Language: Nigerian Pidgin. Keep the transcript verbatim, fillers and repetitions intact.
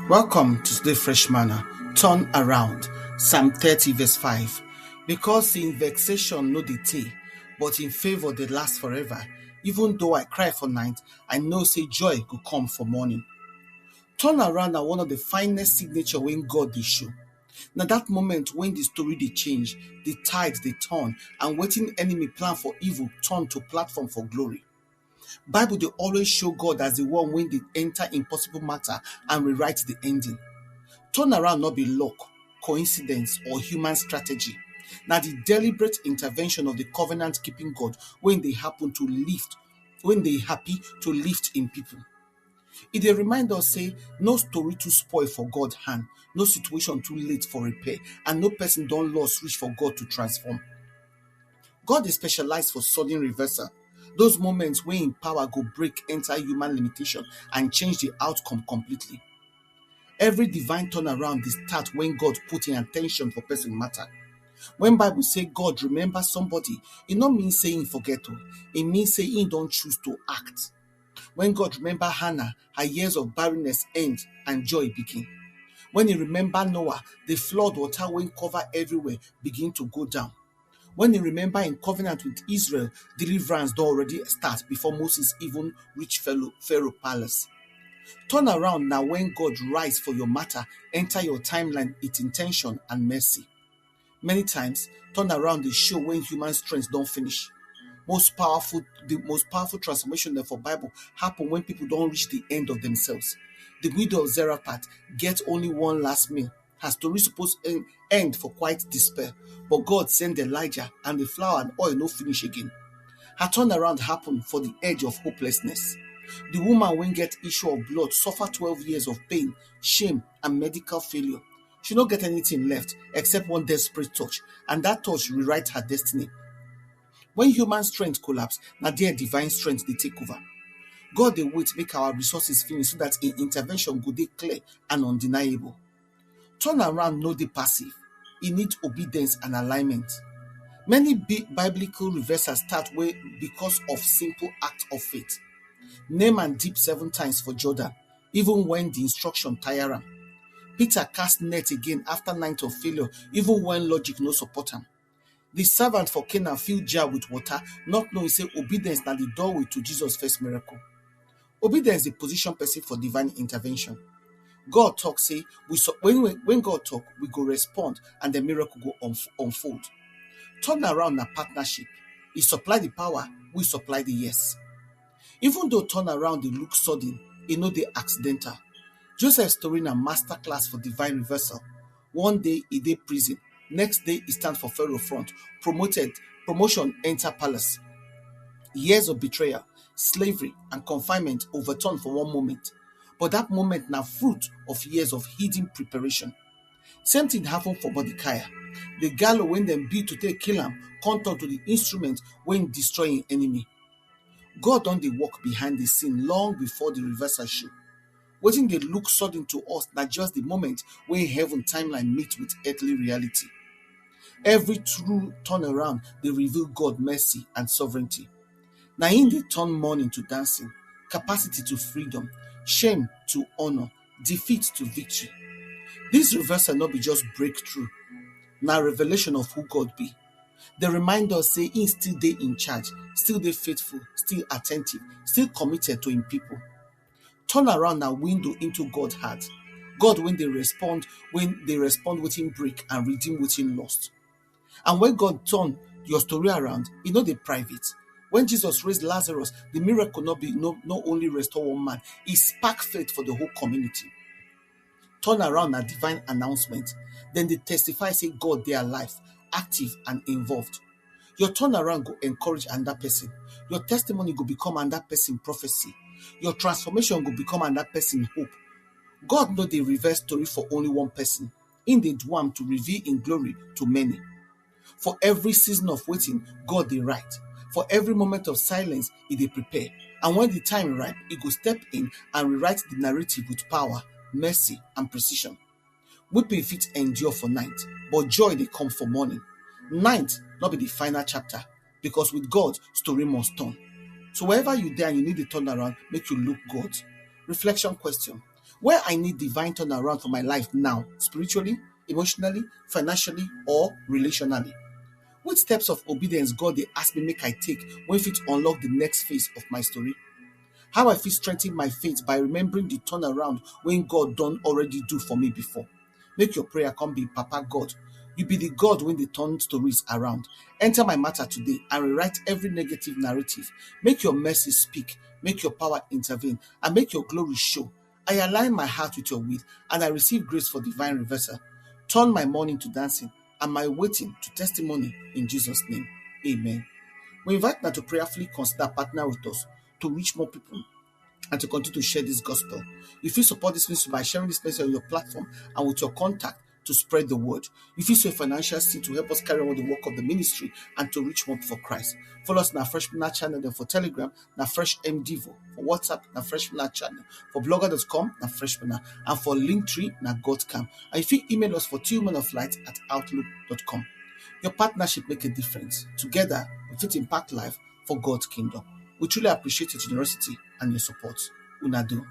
Welcome to today Fresh Manna. Turn around. Psalm thirty verse five. Because in vexation no dey tey, but in favour dey last forever. Even though I cry for night, I know say joy go come for morning. Turn around na one of the finest signature wey God dey show. Na that moment when the story dey change, the tide dey turn, and wetin enemy plan for evil turn to platform for glory. Bible dey always show God as the one wey dey enter impossible matter and rewrite the ending. Turnaround no be luck, coincidence, or human strategy. Na the deliberate intervention of the covenant-keeping God wey dey happen to lift, wey dey happy to lift im people. E dey remind us say no story too spoil for God hand, no situation too late for repair, and no person don lost reach for God to transform. God dey specialize for sudden reversal, those moments wey im power go break enter human limitation and change the outcome completely. Every divine turnaround dey start when God put im attention for person matter. When Bible say God remember somebody, e no mean say im forget o, e mean say im don choose to act. When God remember Hannah, her years of barrenness end and joy begin. When he remember Noah, the flood water wey cover everywhere begin to go down. When he remember im covenant with Israel, deliverance don already start before Moses even reach Pharaoh, Pharaoh palace. Turn around na when God rise for your matter, enter your timeline with intention and mercy. Many times, turn around dey show when human strength don finish. Most powerful, the most powerful transformation dem for Bible happen when people don reach the end of themselves. The widow of Zarephath get only one last meal. Her story suppose end, end for quiet despair, but God send Elijah and the flour and oil no finish again. Her turnaround happen for the edge of hopelessness. The woman wey get issue of blood suffer twelve years of pain, shame, and medical failure. She no get anything left except one desperate touch, and that touch rewrite her destiny. When human strength collapse, na there divine strength dey take over. God dey wait make our resources finish so that im intervention go dey clear and undeniable. Turn around no dey passive. E need obedience and alignment. Many bi-, biblical reversals start wey because of simple act of faith. Naaman dip seven times for Jordan, even when the instruction tire am. Peter cast net again after night of failure, even when logic no support am. The servant for Canaan fill jar with water, not knowing say obedience na the doorway to Jesus' first miracle. Obedience dey position person for divine intervention. God talk say we su-, when, when, when God talk, we go respond and the miracle go unf-, unfold. Turn around na partnership. He supply the power, we supply the yes. Even though turn around dey look sudden, e no dey accidental. Joseph story na masterclass for divine reversal. One day e dey prison, next day e stand for Pharaoh front, promoted, promotion enter palace. Years of betrayal, slavery, and confinement overturn for one moment. But that moment na fruit of years of hidden preparation. Same thing happen for Mordecai. The gallows wey dem build to take kill am come turn to the instrument wey destroy im enemy. God don dey work behind the scene long before the reversal show. Wetin dey look sudden to us na just the moment wey heaven timeline meet with earthly reality. Every true turnaround dey reveal God mercy and sovereignty. Na im dey turn mourning to dancing, capacity to freedom, shame to honor, defeat to victory. This reversal no be just breakthrough, na revelation of who God be. Dey remind us say im still dey in charge, still dey faithful, still attentive, still committed to im people. Turn around na window into God heart. God wey dey respond, wey dey respond wetin break and redeem wetin lost. And when God turn your story around, e no dey private. When Jesus raise Lazarus, the miracle no be, no, no only restore one man, e spark faith for the whole community. Turn around na divine announcement. Dem dey testify say God dey alive, active, and involved. Your turnaround go encourage another person. Your testimony go become another person prophecy. Your transformation go become another person hope. God no dey reverse story for only one person. Im dey do am to reveal im glory to many. For every season of waiting, God dey write. For every moment of silence, e dey prepare. And when the time ripe, e go step in and rewrite the narrative with power, mercy, and precision. Weeping fit endure for night, but joy dey come for morning. Night no be the final chapter, because with God, story must turn. So wherever you dey and you need a turnaround, make you look God. Reflection question: Where I need divine turnaround for my life now, spiritually, emotionally, financially, or relationally? Which steps of obedience God dey ask me make I take when fit unlock the next phase of my story? How I fit strengthen my faith by remembering the turnaround when God don already do for me before? Make your prayer come be, Papa God, you be the God when dey turn stories around. Enter my matter today and rewrite every negative narrative. Make your mercy speak, make your power intervene, and make your glory show. I align my heart with your will and I receive grace for divine reversal. Turn my mourning to dancing and my waiting to testimony in Jesus' name. Amen. We invite now to prayerfully consider partner with us to reach more people and to continue to share this gospel. You fit support this ministry by sharing this message on your platform and with your contact to spread the word. You fit sow a financial seed to help us carry on the work of the ministry and to reach more for Christ. Follow us on our Fresh Manna channel, then for Telegram, na Fresh M Devo. For WhatsApp, na Fresh Manna channel. For blogger dot com, na Fresh Manna. And for Linktree, na God Cam. And you fit email us for tillmanoflight at outlook dot com. Your partnership make a difference. Together, we fit impact life for God's kingdom. We truly appreciate your generosity and your support. Una do.